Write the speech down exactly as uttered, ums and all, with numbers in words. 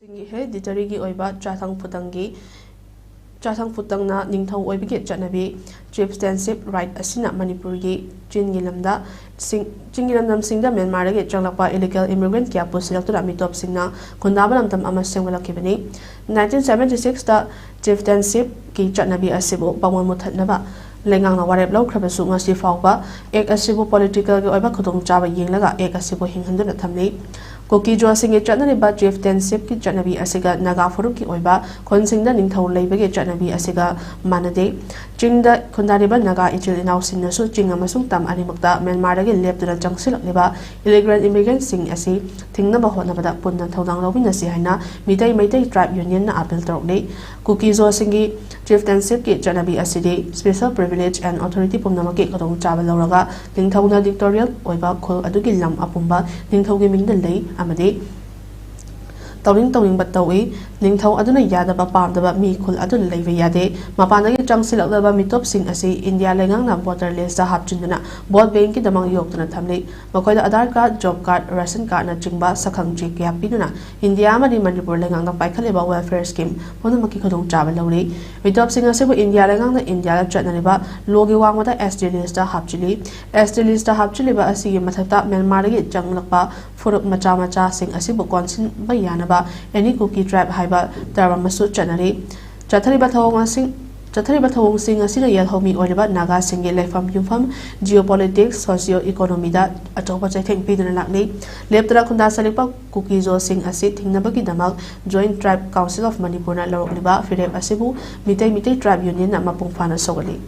ꯆꯤꯡꯒꯤ ꯍꯦꯔꯤꯗꯤꯇꯔꯤꯒꯤ ꯑꯣꯏꯕ ꯆꯥꯊꯪ ꯐꯨꯇꯪꯒꯤ, ꯆꯥꯊꯪ ꯐꯨꯇꯪꯅ ꯅꯤꯡꯊꯧ ꯑꯣꯏꯕꯒꯤ ꯆꯠꯅꯕꯤ, ꯆꯤꯐꯇꯦꯟꯁꯤꯞ ꯔꯥꯏꯠ ꯑꯁꯤꯅ ꯃꯅꯤꯄꯨꯔꯒꯤ ꯆꯤꯡꯒꯤ ꯂꯝꯗ ꯁꯤꯡ-, ꯆꯤꯡꯒꯤ ꯂꯝꯗꯝꯁꯤꯡꯗ ꯃ꯭ꯌꯥꯟꯃꯥꯔꯗꯒꯤ ꯆꯪꯂꯛꯄ ꯏꯂꯤꯒꯦꯜ ꯏꯃꯤꯒ꯭ꯔꯦꯟꯠ ꯀꯌꯥ ꯄꯨꯁꯤꯜꯂꯛꯇꯨꯅ ꯃꯤꯇꯣꯞꯁꯤꯡꯅ ꯈꯨꯟꯗꯥꯕ ꯂꯝꯗꯝ ꯑꯃ ꯁꯦꯝꯒꯠꯂꯛꯈꯤꯕꯅꯤ꯫ ꯅꯥꯏꯟꯇꯤꯟ ꯁꯚꯦꯟꯇꯤ ꯁꯤꯛꯁꯇ ꯆꯤꯐꯇꯦꯟꯁꯤꯞꯀꯤ ꯆꯠꯅꯕꯤ ꯑꯁꯤꯕꯨ ꯄꯥꯡꯒꯜ ꯃꯨꯊꯠꯅꯕ ꯂꯩꯉꯥꯛꯅ ꯋꯥꯔꯦꯞ ꯂꯧꯈ꯭ꯔꯕꯁꯨ, ꯉꯁꯤ ꯐꯥꯎꯕ ꯑꯦꯛ ꯑꯁꯤꯕꯨ ꯄꯣꯂꯤꯇꯤꯀꯦꯜꯒꯤ ꯑꯣꯏꯕ ꯈꯨꯗꯣꯡꯆꯥꯕ ꯌꯦꯡꯂꯒ ꯑꯦꯛ ꯑꯁꯤꯕꯨ ꯍꯤꯡꯍꯟꯗꯨꯅ ꯊꯝꯂꯤ꯫ ꯀꯨꯀꯤꯖꯣꯁꯤꯡꯒꯤ ꯆꯠꯅꯔꯤꯕ ꯆꯤꯐꯇꯦꯟꯁꯤꯞꯀꯤ ꯆꯠꯅꯕꯤ ꯑꯁꯤꯒ ꯅꯥꯒꯥ ꯐꯨꯔꯨꯞꯀꯤ ꯑꯣꯏꯕ ꯈꯨꯟꯁꯤꯡꯗ ꯅꯤꯡꯊꯧ ꯂꯩꯕꯒꯤ ꯆꯠꯅꯕꯤ ꯑꯁꯤꯒ ꯃꯥꯟꯅꯗꯦ꯫ ꯆꯤꯡꯗ ꯈꯨꯟꯗꯥꯔꯤꯕ ꯅꯥꯒꯥ ꯏꯆꯤꯜ ꯏꯅꯥꯎꯁꯤꯡꯅꯁꯨ ꯆꯤꯡ ꯑꯃꯁꯨꯡ ꯇꯝ ꯑꯅꯤꯃꯛꯇ ꯃ꯭ꯌꯥꯟꯃꯥꯔꯗꯒꯤ ꯂꯦꯞꯇꯨꯅ ꯆꯪꯁꯤꯜꯂꯛꯂꯤꯕ ꯏꯂꯤꯒꯦꯜ ꯏꯃꯤꯒ꯭ꯔꯦꯟꯠꯁꯤꯡ ꯑꯁꯤ ꯊꯤꯡꯅꯕ ꯍꯣꯠꯅꯕꯗ ꯄꯨꯟꯅ ꯊꯧꯗꯥꯡ ꯂꯧꯃꯤꯟꯅꯁꯤ ꯍꯥꯏꯅ ꯃꯤꯇꯩ ꯃꯩꯇꯩ ꯇ꯭ꯔꯥꯏꯕ ꯌꯨꯅꯤꯌꯟꯅ ꯑꯥꯄꯤꯜ ꯇꯧꯔꯛꯂꯤ꯫ ꯀꯨꯀꯤꯖꯣꯁꯤꯡꯒꯤ ꯆꯤꯐꯇꯦꯟꯁꯤꯞꯀꯤ ꯆꯠꯅꯕꯤ ꯑꯁꯤꯗꯤ ꯁ꯭ꯄꯦꯁꯦꯜ ꯄ꯭ꯔꯤꯚꯤꯂꯦꯖ ꯑꯦꯟ ꯑꯣꯊꯣꯔꯤꯇꯤ ꯄꯨꯝꯅꯃꯛꯀꯤ ꯈꯨꯗꯣꯡꯆꯥꯕ ꯂꯧꯔꯒ ꯅꯤꯡꯊꯧꯅ ꯗꯤꯛꯇꯣꯔꯤꯌꯦꯜ ꯑꯣꯏꯕ ꯈꯨꯜ ꯑꯗꯨꯒꯤ ꯂꯝ ꯑꯄꯨꯝꯕ ꯅꯤꯡꯊꯧꯒꯤ ꯃꯤꯡꯗ ꯂꯩ ꯑꯃꯗꯤ ꯇꯧꯅꯤꯡ ꯇꯧꯅꯤꯡꯕ ꯇꯧꯏ꯫ ꯅꯤꯡꯊꯧ ꯑꯗꯨꯅ ꯌꯥꯗꯕ ꯄꯥꯝꯗꯕ ꯃꯤ ꯈꯨꯜ ꯑꯗꯨ ꯂꯩꯕ ꯌꯥꯗꯦ꯫ ꯃꯄꯥꯟꯗꯒꯤ ꯆꯪꯁꯤꯜꯂꯛꯂꯕ ꯃꯤꯇꯣꯞꯁꯤꯡ ꯑꯁꯤ ꯏꯟꯗꯤꯌꯥ ꯂꯩꯉꯥꯛꯅ ꯚꯣꯇꯔ ꯂꯤꯁꯇ ꯍꯥꯞꯆꯤꯟꯗꯨꯅ ꯚꯣꯠ ꯕꯦꯡꯀꯤꯗꯃꯛ ꯌꯣꯛꯇꯨꯅ ꯊꯝꯂꯤ꯫ ꯃꯈꯣꯏꯗ Aadhaar card, job card, ration ꯀꯥꯔꯗꯅꯆꯤꯡꯕ ꯁꯛꯈꯪ ꯆꯦ ꯀꯌꯥ ꯄꯤꯗꯨꯅ ꯏꯟꯗꯤꯌꯥ ꯑꯃꯗꯤ ꯃꯅꯤꯄꯨꯔ ꯂꯩꯉꯥꯛꯅ ꯄꯥꯏꯈꯠꯂꯤꯕ ꯋꯦꯜꯐꯤꯌꯔ ꯁ꯭ꯀꯤꯝ ꯄꯨꯝꯅꯃꯛꯀꯤ ꯈꯨꯗꯣꯡꯆꯥꯕ ꯂꯧꯔꯤ꯫ ꯃꯤꯇꯣꯞꯁꯤꯡ ꯑꯁꯤꯕꯨ ꯏꯟꯗꯤꯌꯥ ꯂꯩꯉꯥꯛꯅ ꯏꯟꯗꯤꯌꯥꯗ ꯆꯠꯅꯔꯤꯕ ꯂꯣꯒꯤ ꯋꯥꯡꯃꯗ ꯑꯦꯁ ꯇꯤ ꯂꯤꯁꯇ ꯍꯥꯞꯆꯤꯜꯂꯤ꯫ ꯑꯦꯁ ꯇꯤ ꯂꯤꯁꯇ ꯍꯥꯞꯆꯤꯜꯂꯤꯕ ꯑꯁꯤꯒꯤ ꯃꯊꯛꯇ ꯃ꯭ꯌꯥꯟꯃꯥꯔꯗꯒꯤ ꯆꯪꯂꯛꯄ ꯐꯨꯔꯨꯞ ꯃꯆꯥ ꯃꯆꯥꯁꯤꯡ ꯑꯁꯤꯕꯨ ꯀꯣꯟꯁꯤꯟꯕ ꯌꯥꯅꯕ ꯑꯦꯅꯤ ꯀꯨꯀꯤ ꯇ꯭ꯔꯥꯏꯕ ꯍꯥꯏꯕ ꯇꯔꯝ ꯑꯃꯁꯨ ꯆꯠꯅꯔꯤ꯫ ꯆꯠꯊꯔꯤꯕ ꯊꯧꯑꯣꯡ ꯑꯁꯤ, ꯆꯠꯊꯔꯤꯕ ꯊꯧꯑꯣꯡꯁꯤꯡ ꯑꯁꯤꯅ ꯌꯦꯜꯍꯧꯃꯤ ꯑꯣꯏꯔꯤꯕ ꯅꯥꯒꯥꯁꯤꯡꯒꯤ ꯂꯩꯐꯝ ꯌꯨꯝꯐꯝ, ꯖꯤꯑꯣꯄꯣꯂꯤꯇꯤꯛꯁ, ꯁꯣꯁꯤꯑꯣ ꯏꯀꯣꯅꯣꯃꯤꯗ ꯑꯆꯧꯕ ꯆꯩꯊꯦꯡ ꯄꯤꯗꯨꯅ ꯂꯥꯛꯂꯤ꯫ ꯂꯦꯞꯇꯅ ꯈꯨꯟꯗꯥ ꯁꯥꯔꯤꯕ ꯀꯨꯀꯤꯖꯣꯁꯤꯡ ꯑꯁꯤ ꯊꯤꯡꯅꯕꯒꯤꯗꯃꯛ ꯖꯣꯏꯟꯠ ꯇ꯭ꯔꯥꯏꯕ ꯀꯥꯎꯟꯁꯤꯜ ꯑꯣꯐ ꯃꯅꯤꯄꯨꯔꯅ ꯂꯧꯔꯛꯂꯤꯕ ꯐꯤꯔꯦꯞ ꯑꯁꯤꯕꯨ ꯃꯤꯇꯩ ꯃꯤꯇꯩ ꯇ꯭ꯔꯥꯏꯕ ꯌꯨꯅꯤꯌꯟꯅ ꯃꯄꯨꯡ ꯐꯥꯅ ꯁꯧꯒꯠꯂꯤ꯫